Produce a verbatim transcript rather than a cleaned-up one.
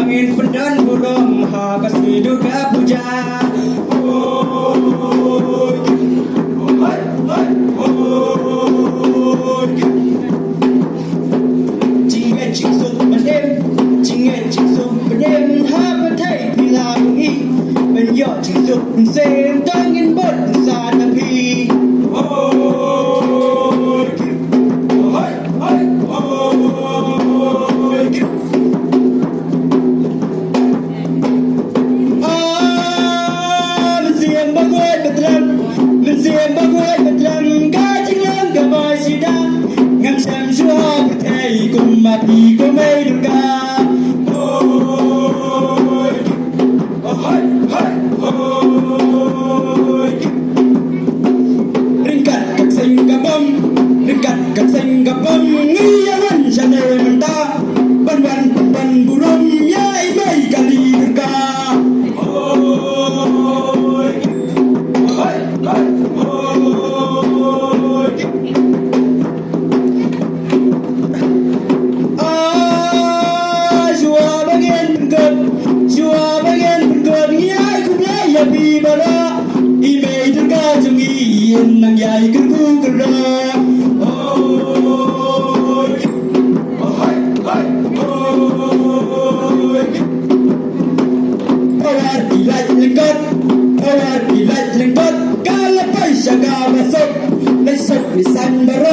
Ngin pyndon burom ha ka sngi Durga Puja. Jingngeit jingsuk pyndem, jingngeit jingsuk pyndem ha pyrthei phi la ïohi. Ban ïoh jingsuk mynsiem tang ngin bud sa na phi. Ah, mynsiem ba khuid ba tlang, mynsiem ba khuid ba tlang, ka jinglang ka bai sida. Ngam shem shuwa pyrthei kum ma phi kum ei Durga. Hoi, hoi, hoi, hoi. Ryngkat ka seng ka bom, ryngkat ka seng ka bom, ngi ïa wan shane mynta. Ban wan ban burom ïa i Mei Kali Durga. Hoi, hoi, hoi. Ah, shuwa ba ngin pynkut, shuwa ba ngin pynkut, ngi ai khublei ïa phi baroh. I Mei Durga jong ngi, i nang ïai kyrkhu kyrdoh. Hoi, hoi, hoi. Power ki lait lyngkot, power ki lait lyngkot, ka la poi sha kaba suk. Leit suk ni san baroh.